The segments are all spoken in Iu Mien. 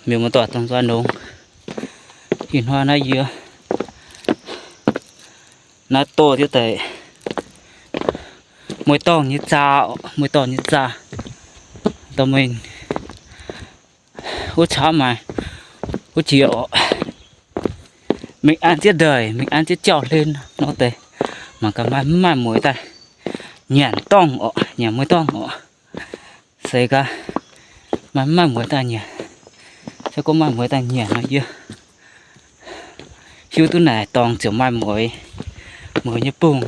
Mienh muoz-doic, dongh nzoih longx, ih hnoi naaiv yie naaiv dorh jienv daaih mueiz-dorngh nyei zaah, mueiz-dorngh nyei zaah, dorh mingh wuov qaqv maaih wuov jiex oc. Mingh an jienv ndeic, mingh an jienv jauv-hlen nor deix, mangc gaax maaih mv maaih mueiz daaih nyanc dorngh oc, nyanc mueiz-dorngh oc. Seix gaax, maaih mv maaih mueiz daaih nyanc. Se gorngv maaih mueiz daaih nyanc nor, yie hiuv duqv naaic dorngx ziouc maaih mueiz, mueiz nyei bung.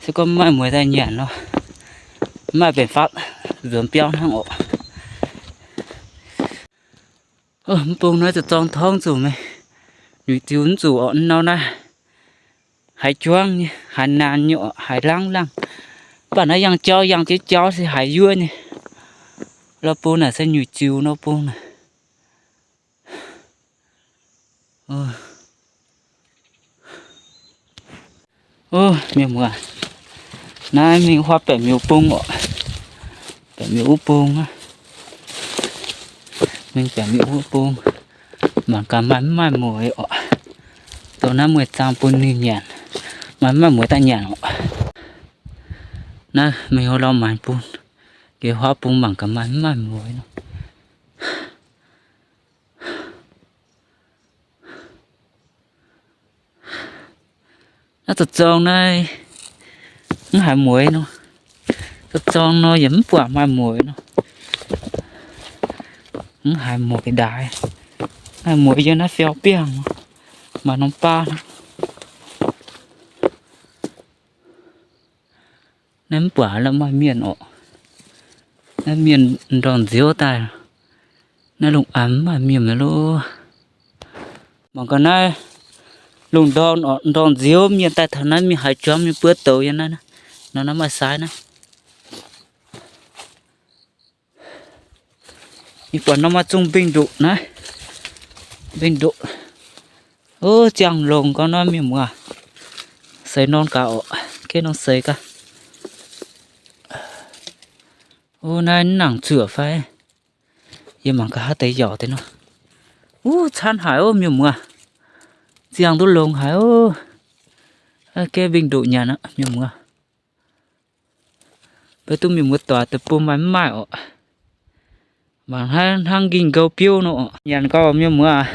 Se gorngv mv maaih mueiz daaih nyanc nor, mv maaih mbenc fatv nzuonx biauv hnangv oc. Mv bung naaiv zorng-zorng tongv zuqc meih nyuic ziux mv zuqc oc. Nor naaiv haiz juangv nyei, haiz naanc nyei oc, haiz laangv laangh. Mv baac naaiv yangh jauv yangh jienv jauv se haiz yuov nyei. Lorh bung naaic se nyuic ziux nor bung naaic. Mienh muoz, naaiv mingh huaav baeqc miuc bung oc. Baeqc miuc wuov bung aqv. Mingh baeqc miuc wuov bung, mangc gaax maaih mv maaih mueiz oc. Dongh naaiv mueiz zaang bun ninh nyanc, maaih mv maaih mueiz daaih nyanc oc. Naaiv mingh wuov lauh maengx bung, geh huaav bung mangc gaax maaih mv maaih mueiz nor. Naaiv zorng-zorng naaiv mv haiz mueiz nor. Zorng-zorng nor yaac mv buatc maaih mueiz nor. Mv haiz mueiz ndaaix. Maaih mueiz yiem naaiv fiou biangh, maaih norm baav nor. Naaiv mv buatc la'maah mienh oc. Naaiv mienh ndorngh nziouv daaih. Naaiv lungh aanx mv maaih mienh mi'aqv loh. Mangc gaax naaiv lungh ndorm oc, ndorngh nziouv mienh daaih taux naaiv mingh haaix juangv mingh buov douz yiem naaiv. Nor naaiv maaih saaiv naaiv. Ih buatc nor maaih zungh mbing nduqc naaiv. Mbing nduqc. Ov, ziangh longx gau nor mienh muoz. Seix norm gaax oc. Geh norm seix gaax. Ov, naaiv mv nangc zuoqc fai? Yie mangc gaax haaix deix yauc deix nor. Ov, camv haic ov mienh muoz. Ziangh duqv longx haic ov. Geh mbing nduqc nyanc aqv mienh muoz. Beiv duqv mienh muoz doic deic-bung maaih mv maaih oc. Mangc hnangv, hnangv nqingh nqou biouv nor oc. Nyanc gau mienh muoz.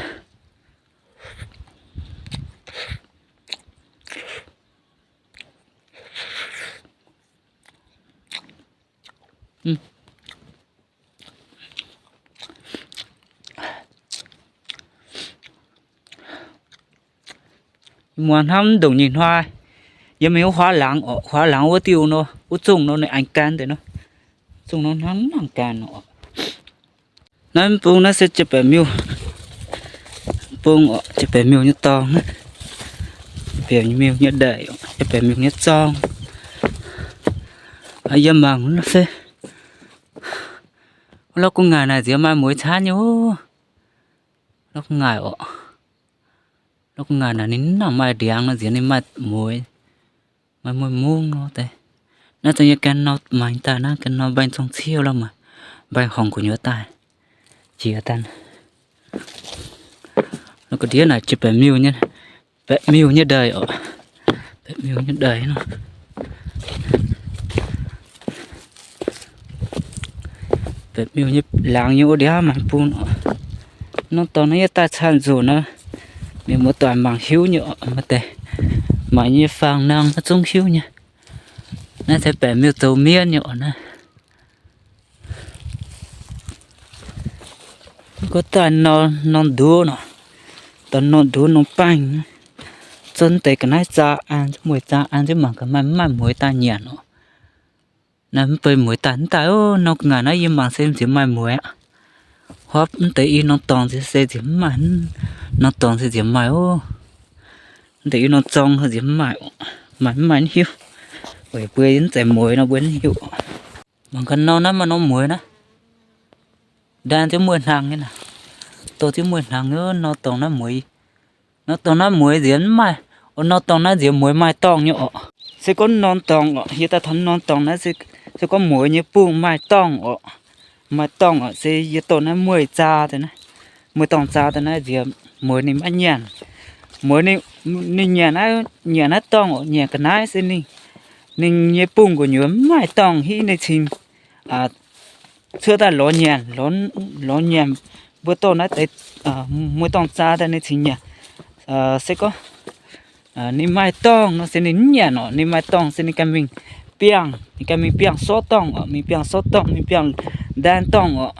Muoz hnamv ndongc nyei hnoi, yie mingh wuov huaav laangz oc, huaav laangz wuov diuh nor, wuov zungh nor ninh aengx gan deix nor. Zungh nor hnangv nangc gan oc. Naaiv bung naaiv se jiex baeqc miuh bung oc, jiex baeqc miuh nyei dorngx naaiv. Baeqc miuh nyei ndeic, jiex baeqc miuh nyei zorng. Yie mangc naaiv se wuov lorqc gu'nguaaic naaic nziex maaih mueiz camv nyei ov. Lorqc gu'nguaaic oc. Lorqc gu'nguaaic naaic ninh mv nangc maaih ndiangx nor nziex ninh maaih mueiz, maaih mueiz mungv nor deix. Naaiv za'gengh gan nor maengx daaih naaiv, gan nor mbaengx-zong ciouv lorqc maah, mbaengx-horngc gu'nyuoz daaih, jiex daaih. Lorqc ga'ndiev naaic jiex baeqc miuh nyei, baeqc miuh nyei ndeic oc. Baeqc miuh nyei ndeic nor. Baeqc miuh nyei laangz nyei wuov ndiav maaih bung oc. Norm dorngx naaiv yie daaih caan nzunc nor, mienh muoz doic mangc hiuv nyei oc, maaih deix, mangc nyei fangx nangh naaiv zungv hiuv nyei. Naaiv se baeqc miuh zoux mienv nyei oc naaiv. Gorngv daaih norm nduov nor, dorh norm nduov norm baengh, zunv deix ga'naaiv zaa an, mueiz zaa an, mangc gaax maaih mv maaih mueiz daaih nyanc oc. Naaiv mv bei mueiz daaih mv daaih ov, norm gu'nguaaic naaiv yie mangc se nziex maaih mueiz aqv. Huaav mv deix i norm dorngx nziex se nziex mv maaih, norm dorngx se nziex maaih ov. Mv deix i norm zorng nziex mv maaih, maaih mv maaih mv hiuv. Weic mbuo mv zeiz mueiz nor mbuo mv hiuv. Mangc gaax norm naaiv maaih norm mueiz naaiv. Ndaang ziouc mueiz hnaangx nyei naaic. Dorh ziouc mueiz hnaangx nyei, norm dorngx naaiv mueiz. Norm dorngx naaiv mueiz nziex mv maaih. Oc, norm dorngx naaiv nziex mueiz maaih dorngh nyei oc. Se gorngv norm dorngx oc, yie daaih taux norm dorngx naaiv se, se gorngv mueiz nyei bung maaih dorngh oc. maaih dorngh oc, se yie dorh naaiv mueiz zaa daaih naaiv, mueiz-dorngh zaa daaih naaiv nziex mueiz ninh maiv nyanc. Mueiz ninh, ninh nyanc naaiv, nyanc naaiv dorngh oc, nyanc ga'naaiv se ninh, ninh nyei bungh gu'nyuoz mv maaih dorngh hiuv, ninh cingx cuotv daaih lorz nyanc, lorz nyanc. Mbuo dorh naaiv deix mueiz-dorngh zaa daaih ninh cingx nyanc. Se gorngv ninh maaih dorngh nor se ninh mv nyanc oc. Ninh maaih dorngh se ninh ganh mingh biangh, ninh ganh mingh biangh sortv dorngh oc, mingh biangh sortv dorngh, mingh biangh ndaanh dorngh oc.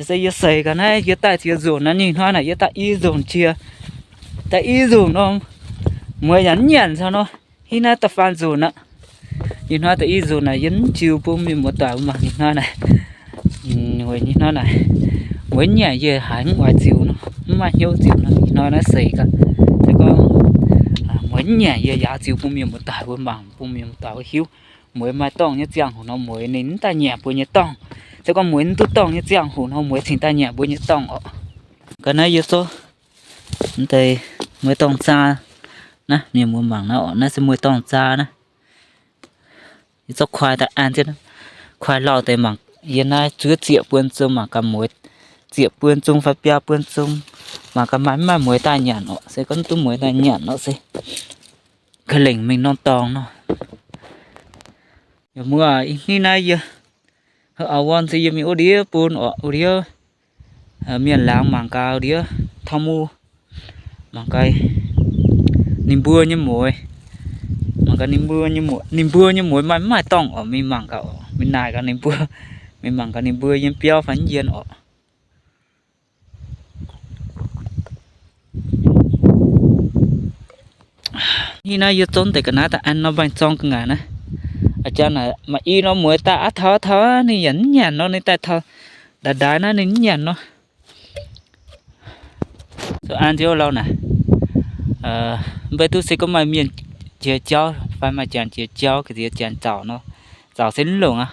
Se yie seix ga'naaiv yie daaih ziex nzunc naaiv, nyei hnoi naaic yie daaih i nzunc jiex, daaih i nzunc nor, mueiz yaac mv nyanc caux nor. Hiuv naaiv da'faam nzunc aqv. Nyei hnoi da'i nzunc naaic yie mv ziux bun mienh muoz-doic mangc. Nyei hnoi naaic, nyei hnoi naaic, mueiz nyanc yie haiz mv oix ziux nor, mv maaih hnyouv ziux nor. Nyei hnoi naaiv seix gaax, se gorngv mueiz nyanc yie yaac ziux bun mienh muoz-doic mbuo mangc, bun mienh muoz-doic mbuo hiuv. Mueiz maaih dorngh nyei ziangh hoc nor, mueiz ninh mv daaih nyanc mbuo nyei dorngh. Se gorngv mueiz mv duqv dorngh nyei ziangh hoc nor, mueiz cingx daaih nyanc mbuo nyei dorngh oc. Ga'naaiv yie zorqv deix mueiz-dorngh zaa naaiv, mienh muoz mangc naaiv oc. Naaiv se mueiz-dorngh zaa naaiv. Yie zorqv kuaai daaih an jienv, kuaai lauh deix mangc. Yie naaiv zuov zieqc buon zung mangc gaax mueiz, zieqc buon zung fai biaa buon zung, mangc gaax maaih mv maaih mueiz daaih nyanc oc. Se gorngv duqv mueiz daaih nyanc nor se ga'lengc mingh norm dorngx nor. Yaac muoz ih hnoi naaiv yie, aa, wuov se yie mingh wuov ndiev bun oc, wuov ndiev mienh laangz mangc gaax, wuov ndiev taux mu mangc gaax ninh mbuo nyei mueiz, mangc gaax ninh mbuo nyei mueiz, ninh mbuo nyei mueiz maaih mv maaih dorngh oc. Mingh mangc gaax, mingh naaic gaax ninh mbuo, mingh mangc gaax ninh mbuo yiem biauv fai yien oc. Ih naaiv yie zorqv deix ga'naaiv daaih an norm baengh zorng ga'ngaanc naaiv. A'jang naaic maaih i norm mueiz daaih aqv taux aqv taux, ninh yaac mv nyanc nor, ninh daaih taux ndaix ndaix naaiv ninh mv nyanc nor. An jienv wuov lauh naaic, mv baac duqv se gorngv maaih mienh jiex jauv fai maaih jangx jiex jauv, ga'nziex jangx zaux nor, zaux se mv longc aqv.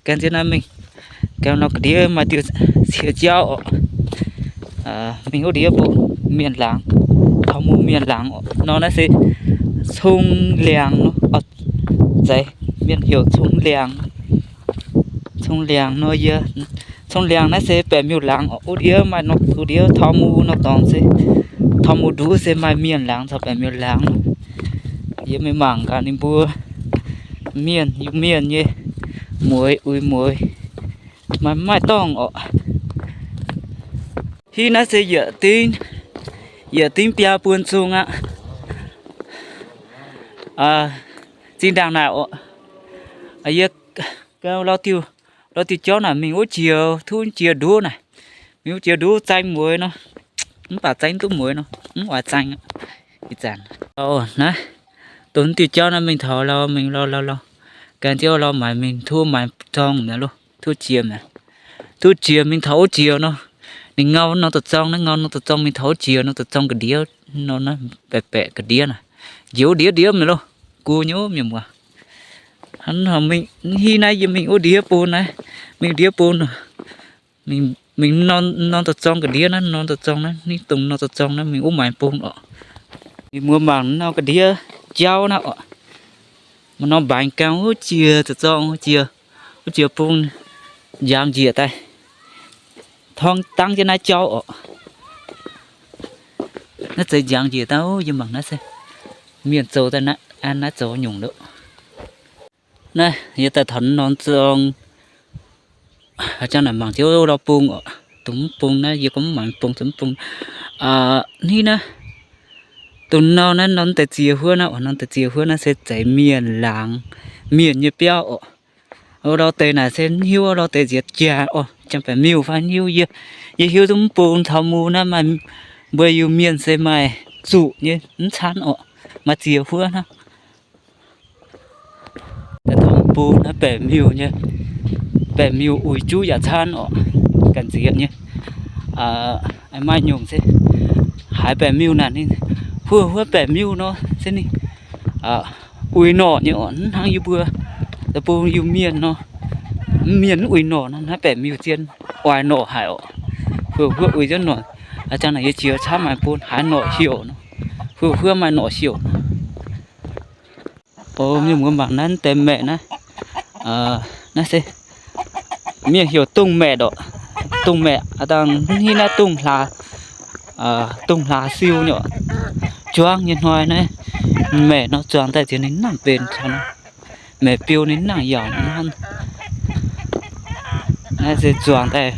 Gan jienv naaiv mingh, gan nor ga'ndiev maaih diuh cie jauv oc. Mingh wuov ndiev bun mienh laangz, taux mu mienh laangz oc. Nor naaiv se cong liangx nor, zeiz mienh heuc cong liangx. Cong liangx nor yie, cong liangx naaiv se baeqc miuc laangz oc. Wuov ndiev maaih nor, wuov ndiev taux mu nor dorngx se, taux mu nduov se maaih mienh laangz caux baeqc miuc laangz. Yie mingh mangc gaax ninh mbuo mienh, Iu-Mienh nyei mueiz, uix mueiz, maaih mv maaih dorngh oc. Hiuv naaiv se yietc dingv, yietc dingv biaa buon zung aqv. Zinh ndaangc naaic oc, yie lauh diuh, lauh diuh jauv naaic mingh wuov jiex, tov jiex nduov naaic, mingh wuov jiex nduov zaeng mueiz nor, mv baac zaeng duqv mueiz nor, mv oix zaeng aqv. Ih zanc naaiv, dongh diuh jauv naaiv mingh taux lauh, mingh lauh lauh lauh, gan jienv wuov lauh maaiz mingh tov maaiz zorng mi'aqv loh, tov jiex mi'aqv. Tov jiex mingh taux wuov jiex nor, ninh ngau norm da'zorng naaiv, ngau norm da'zorng mingh taux wuov jiex norm da'zorng ga'ndiev nor, naaiv baeqc baeqc ga'ndiev naaic, njiec wuov ndiev ndiev mi'aqv loh, gu nyei wuov mienh muoz. Hiuv naaiv yie mingh wuov ndiev bun naaiv, mingh ndiev bun, mingh norm da'zorng ga'ndiev naaiv, norm da'zorng naaiv, ninh dongh norm da'zorng naaiv mingh wuov maaiz bun oc. Mienh muoz mangc norm ga'ndiev jauv naaiv oc. Maaih norm mbaengx-gaang wuov jiex da'zorng, wuov jiex, wuov jiex bun njang njiec daaih, torng dangv jienv naaiv jauv oc. Naaiv zeiz njang njiec daaih, yie mangc naaiv se mienh zoux daaih naaiv, an naaiv zoux nyungc loh. Naaiv yie daaih taux norm zorng, a'jang naaic mangc jienv wuov lauh bung oc. Dongh mv bung naaiv yie gorngv mv maaiz bung, zoux mv bung. Aa, hnangv naaiv, dongh norm naaiv, norm deix ziex huov naaiv oc, norm deix ziex huov naaiv se zeiz mienh laangz, mienh nyei biauv oc. Wuov lauh deix naaic se mv hiuv, wuov lauh deix nziex jaax oc, jangx baeqc miuh fai mv hiuv. Yie, yie hiuv duqv mv bung taux mu naaiv maaih, mbuo Iu-Mienh se maaih zuqc nyei mv canv oc, maaih ziex huov hnangv. Daaih taux mv bung naaiv baeqc miuh nyei, baeqc miuh uix juv yaac canv oc, ganh nziex nyei. Maaih nyungc se haiz baeqc miuh naaic ninh huov huov baeqc miuh nor se ninh uix norqc nyei oc, mv hnangv yie mbuo deic-bung Iu-Mienh nor, mienh mv uix norqc nor, naaiv baeqc miuh zien oix norqc haic oc. Huov huov uix jienv norqc, a'jang naaic yie jiex camv maaih bung haiz norqc heuc nor, huov huov maaih norqc heuc. O, mienh muoz mangc naaiv deix maeqc naaiv, naaiv se Mienh heuc dongh maeqc oc. Dongh maeqc a'dangh hnangv naaiv dongh hlaax, dongh hlaax siou nyei oc. Juangv nyei hnoi naaiv maeqc nor zuangx daaih ziex ninh nangc benx caux nor, maeqc biou ninh nangc yaauc hnangv. Naaiv se zuangx daaih,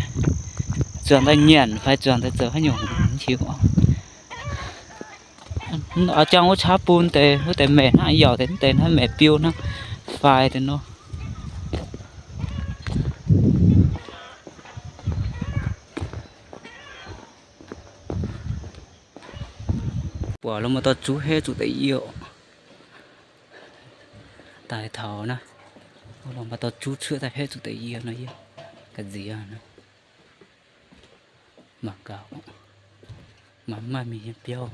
zuangx daaih nyanc fai zuangx daaih zoux haaix nyungc hiuv oc. Oix jangx wuov qaqv bun deix, wuov deix maeqc hnangv yaauc deix, mv deix hnangv maeqc biou hnangv faix deix nor. Buatc lorh maaih dauh juv haiv zuqc deix yie oc. Daaih taux naaiv, lorh maaih dauh juv cuotv daaih haiv zuqc deix yie nor, yie ga'nziex. Mangc gaax, maaih mv maaih mingh nyei biauv,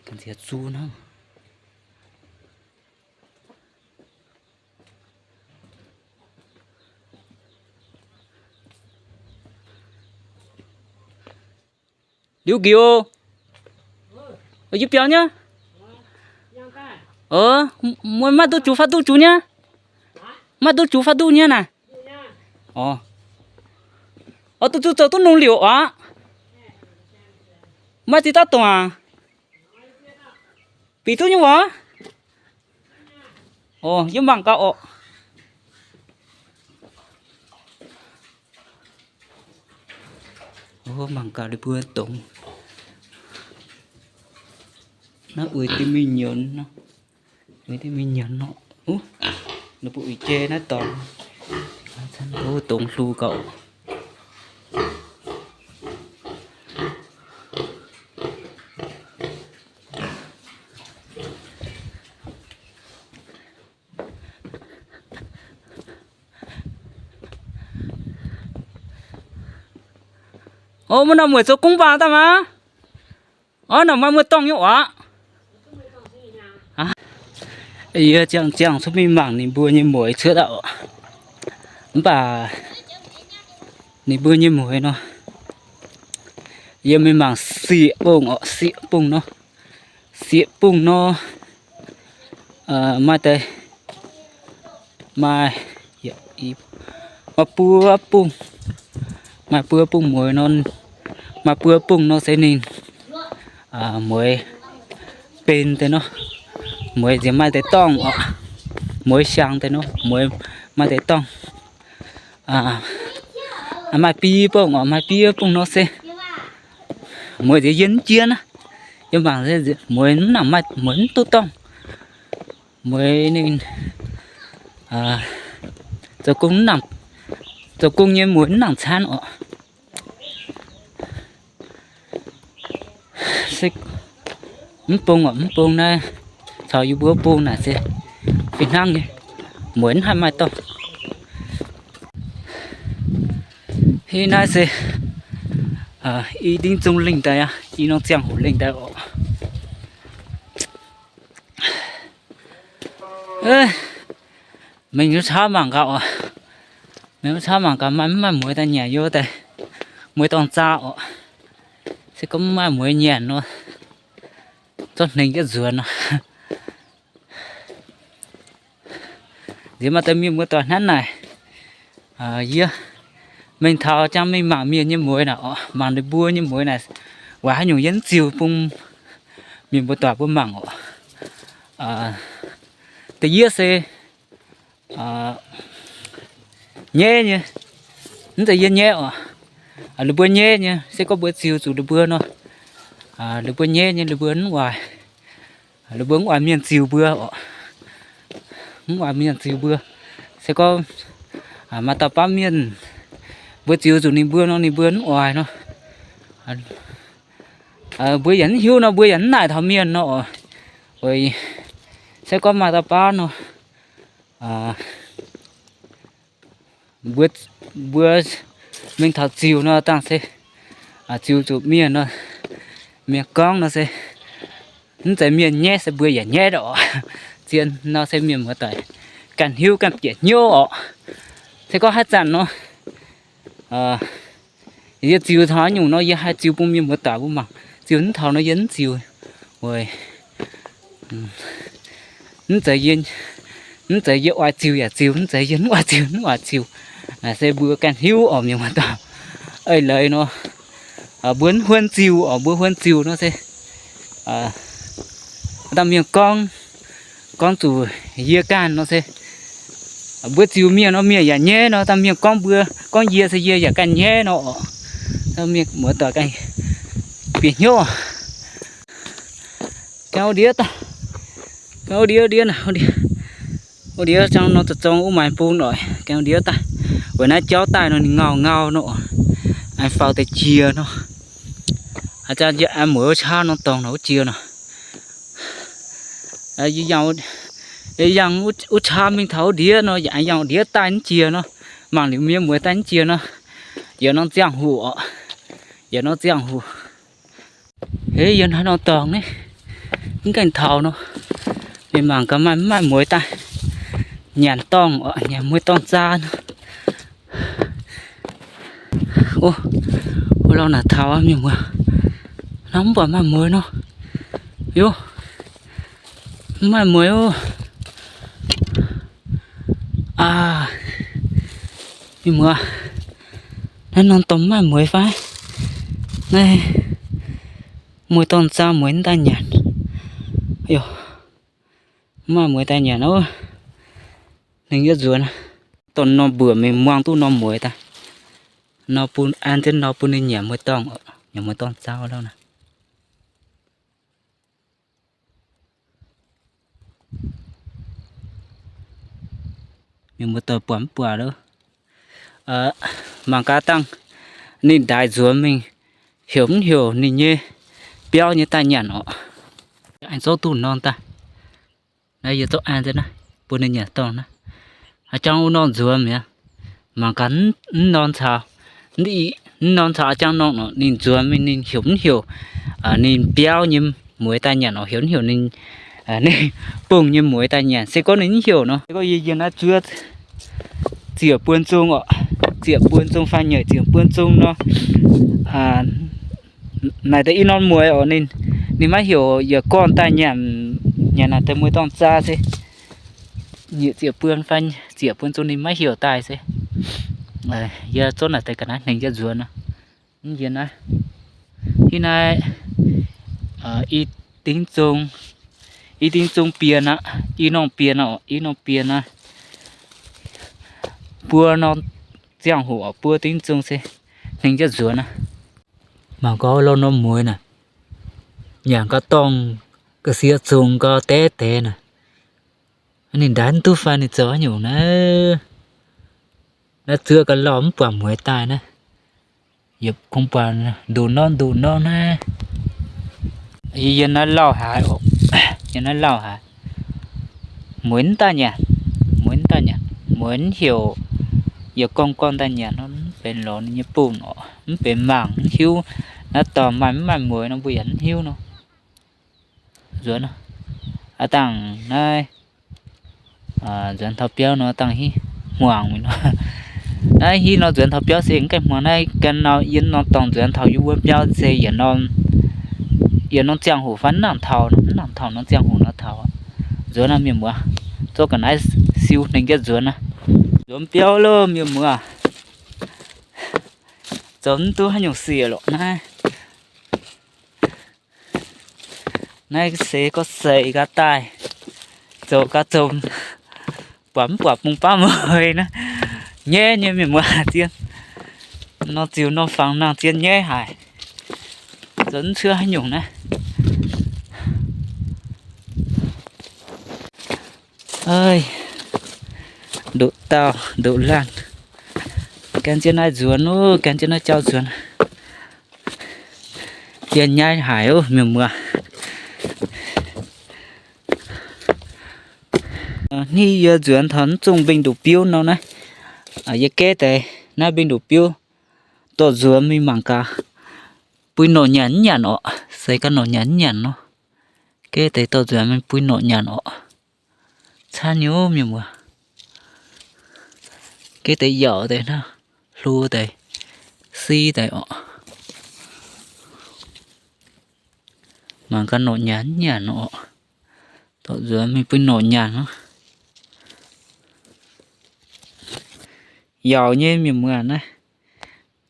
ga'nziex zuv hnangv. Liuz nqioux, yie biaux nyei. Meih maaih duqv juix faah duqv juix nyei? Maaih duqv juix faah duqv nyei naaic? Oix duqv zuqc zoux duqv nungx liouc aqv. Maaih ziex dauh dongh aac? Bieqc duqv nyei waac. Oc, yie mangc gaax oc. Mangc gaax ninh mbuo dongx. Naaiv uix deix mingh nyienz nor. Uix deix mingh nyienz nor. Ninh mbuo uix jai naaiv dorngx. Dongx hlu gauh. Ov, mv norm mueic zoux gong mbaangc daaih maah. Ov, norm maaih mueiz-dorngh nyei oc. Yie ziangh ziangh cuotv mingh mangc ninh mbuo nyei mueiz cuotv aqv oc. Mv baac ninh mbuo nyei mueiz nor, yie mingh mangc sieqv bung oc, sieqv bung nor. Sieqv bung nor, maaih deix, maaih, maaih buo bung, maaih buo bung mueiz nor, maaih buo bung nor se ninh mueiz benx deix nor, mueiz nziex maaih deix dorngh oc, mueiz siang deix nor, mueiz maaih deix dorngh. Maaih biei bung oc, maaih biei bung nor se mueiz nziex yie mv jien aqv. Yie mangc mueiz mv nangc maaih, mueiz mv duqv dorngh. Mueiz ninh zoux gong, zoux gong nyei mueiz mv nangc caanv oc. Se mv bung oc, mv bung naaiv caux yie mbuo bung naaic se fih hnangv nyei, mueiz mv haih maaih dorngh. Hnangv naaiv se i ndingh zungh lingh daaih aqv, i norm ziangh hoc lingh daaih oc. Mingh wuov cauv mangc gaax oc. Mingh wuov cauv mangc gaax maaih mv maaih mueiz daaih nyanc yie daaih, mueiz dorngh zaa oc. Se gorngv mv maaih mueiz nyanc nor, zorqv hnengx jienv nzuonx nor. Nziex maaih deix mienh muoz-doic hnangv naaic, yie mingh taux jangx mingh mangc mienh nyei mueiz naaic oc, mangc ninh mbuo nyei mueiz naaic, waac haaix nyungc yie mv ziux bun mienh muoz-doic mbuo mangc oc. Da'yietv se nyaiv nyei, mv zeiz yie nyaiv oc. Ninh mbuo nyaiv nyei, se gorngv mbuo ziux zuqc ninh mbuo nor, ninh mbuo nyaiv nyei, ninh mbuo mv oix, ninh mbuo mv oix mienh ziux mbuo oc. Mv oix mienh ziux mbuo. Se gorngv maaih dauh baav mienh, mbuo ziux zuqc ninh mbuo nor, ninh mbuo mv oix nor, mbuo yaac mv hiuv nor, mbuo yaac mv naaic taux mienh nor oc. Se gorngv maaih dauh baav nor, mbuo mingh taux ziux nor dangh se ziux zuqc mienh nor, mienh gorngv nor se mv zeiz mienh nyaiv, se mbuo yaac nyaiv oc. Zien nor se mienh muoz-doic ganh hiuv ganh bieqc hnyouv oc. Se gorngv haaix zanc nor, yie ziux taux haaix nyungc nor, yie haih ziux bun mienh muoz-doic mbuo mangc. Ziux mv taux nor yie mv ziux. Weic mv zeiz, mv zeiz yie oix ziux yaac ziux, mv zeiz yie mv oix ziux mv oix ziux. Naaic se mbuo ganh hiuv oc mienh muoz-doic. Eix leiz nor, mbuo huon ziux oc, mbuo huon ziux nor se dangh mienh gorngv, gorngv zuqc yie ganh nor se, mbuo ziux mienh nor mienh yaac nyaiv nor, dangh mienh gorngv mbuo, gorngv yie se yie yaac ganh nyaiv nor oc. Mienh muoz-doic ganh bieqc hnyouv. Gaengh ndiev daaih, gaengh ndiev ndiev naaic, ndiev, ndiev jangv nor zoux zong wuov maaih bung oc, gaengh ndiev daaih. Weic naaiv jauv daaih nor ninh ngau ngau nor, aengx faaux deix jiex nor. Aa, jangv yie aengx mueiz wuov qaqv norm dorngx nor wuov jiex nor. Yie yangh wuov qaqv mingh taux wuov ndiev nor, yaac aengx yangh ndiev daaih naaiv jiex nor, mangc liuz mienh mueiz daaih naaiv jiex nor, yaac norm ziangh hoc oc, yaac norm ziangh hoc. Eix, yie hnangv nor dorngx naaiv, mv gaengh taux nor, mienh mangc gaax maaih mv maaih mueiz daaih nyanc dorngh oc, nyanc mueiz dorngh zaa nor. Ov, wuov lauh naaic taux aqv mienh muoz. Hnangv mv buatc maaih mueiz nor. Yov, mv maaih mueiz ov. Aa, mienh muoz, naaiv norm dorngx mv maaih mueiz fai? Naaiv mueiz dorngh zaa mueiz mv daaih nyanc. Yov, mv maaih mueiz daaih nyanc ov. Hnengx yie nzuonx. Dorh norm mbuoqc mingh muangx duqv norm mueiz daaih. Nor bun an jienv nor bun ninh nyanc mueiz dorngh, nyanc mueiz dorngh zaa lauh naaic. Mienh muoz-doic buatc mv buatc loh? Mangc gaax dangh ninh ndaix nzuonx mingh, heuc mv heuc ninh nyei biauv nyei daaih nyanc oc. Aengx zorqv duqv norm daaih. Naaiv yie zorqv an jienv naaiv bun ninh nyanc dorngh naaiv. Aa, jangv wuov norm nzuonx mi'aqv. Mangc gaax mv norm caux, mv norm caux aa jangv norm nor ninh nzuonx mingh ninh heuc mv heuc ninh biauv nyei mueiz daaih nyanc oc, heuc mv heuc ninh, ninh bungh nyei mueiz daaih nyanc. Se gorngv ninh mv heuc nor, se gorngv yie yiem naaiv zuov ziepc buon zung oc, ziepc buon zung fai nyeic ziepc buon zung nor, naaic deix i norm mueiz oc, ninh, ninh maiv heuc yietc gorn daaih nyanc, nyanc naaic deix mueiz dorngh zaa se nyic ziepc buon fai ziepc buon zung ninh maiv heuc daaih se. Yie zorqv naaic deix ga'naaiv hnengx jienv nzuonx nor. Yie naaiv, hitv naaiv, i dingv zung, i dingv zung bieqc aqv, i norm bieqc aqv, i norm bieqc aqv. Buo norm ziangh hoc buo dingv zung se hnengx jienv nzuonx aqv. Mangc gaax loh norm mueiz naaic, nyanc gau dorngh, ga'sie zungx gau deix deix naaic. Ninh ndaix mv duqv fai ninh zoux haaix nyungc naaiv? Naaiv zuov ga'lauh mv buatc mueiz daaih naaiv. Yietc kungx buatc nduqc norm nduqc norm naaiv. Yie yiem naaiv lauh haaix oc, yiem naaiv lauh haaix. Mueiz mv daaih nyanc, mueiz mv daaih nyanc, mueiz mv heuc yietc gorngv gorngv daaih nyanc nor, mv benx lorz ninh nyei bungh oc, mv benx mangc mv hiuv naaiv dorngx maaih mv maaih mueiz nor mbuo yaac mv hiuv nor. Nzuonx, aa dangh naaiv nzuonx taux biauv nor dangh hitv hmuangx mingh nor. Naaiv hitv nor nzuonx taux biauv se mv gaengh hmuangx naaiv gan nor yie norm dorngx nzuonx taux yie wuov biauv se yietc norm, yietc norm ziangh hoc fai mv nangc taux, mv nangc taux norm ziangh hoc nor taux. Nzuonx naaiv mienh muoz, zorqv ga'naaiv siou hnengx jienv nzuonx naaiv. Nzuonx biauv loh mienh muoz, zoux mv duqv haaix nyungc siec lorqc naaiv. Naaiv se gorngv seix gaax daaih, zoux gaax zoux, buatc mv buatc bung baav mueiz naaiv. Nyaiv nyei mienh muoz zien, nor ziux nor fangx nangh zien nyaiv haic. Zoux mv cuotv haaix nyungc naaiv. Ndoqc daauh ndoqc laanh, gan jienv naaiv nzuonx, gan jienv naaiv jauv nzuonx. Yie nyaiv haic ov mienh muoz. Hnangv yie nzuonx taux mv zungh mbing nduqc biuv nor naaiv, yie gaeqv deix naaiv mbing nduqc biuv dorh nzuonx mingh mangc gaax, bun norqc nyanc mv nyanc orqc. Se gaax norqc nyanc mv nyanc nor, gaeqv deix dorh nzuonx mingh bun norqc nyanc orqc. Camv nyei mienh muoz, gaeqv deix yauc deix hnangv, hlo deix, si deix orqc. Mangc gaax norqc nyanc mv nyanc orqc. Dorh nzuonx mingh bun norqc nyanc nor. Yaauc nyei mienh muoz naaiv.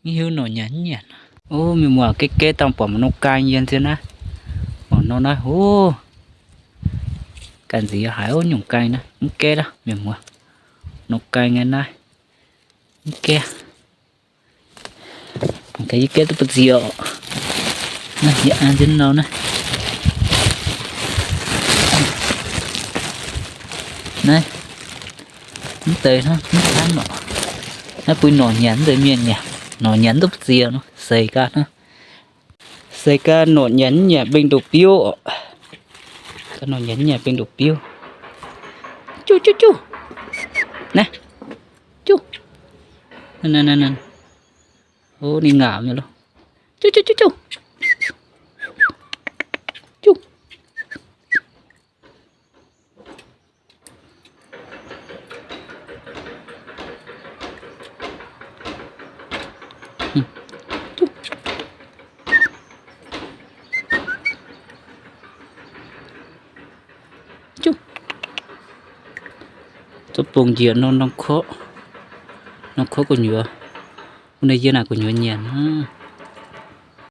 Mv hiuv nor nyanc mv nyanc. Ov, mienh muoz, gaeqv gaeqv dangh buatc maaih norm gaeng yiem nziex naaiv. Mangc nor naaiv, ov, ganh nziex haiz ov nyungc gaeng naaiv. Mv gaeqv lorqc mienh muoz. Norm gaeng nyei naaiv. Mv gaeqv. Mangc gaax yie gaeqv duqv buoz-ziex oc. Naaiv yie an nziex nor naaiv. Naaiv, mv deix hnangv, mv hnangv oc. Naaiv bun norqc nyanc, mv deix mienh nyanc. Norqc nyanc duqv buoz-ziex nor, seix gaax hnangv. Seix gaax norqc nyanc mv nyanc mbeng ndoqc biouv oc. Gaax norqc nyanc mv nyanc mbeng ndoqc biouv. Juv, juv, juv. Naaiv. Juv. Naaiv, naaiv, naaiv, naaiv. Ov, ninh ngaatc nyei loh. Juv, juv, juv, juv. Juv. Zuov bungx njiec norm, norm korqv, norm korqv gu'nyuoz. Wuov naaiv yie naaic gu'nyuoz nyanc hnangv.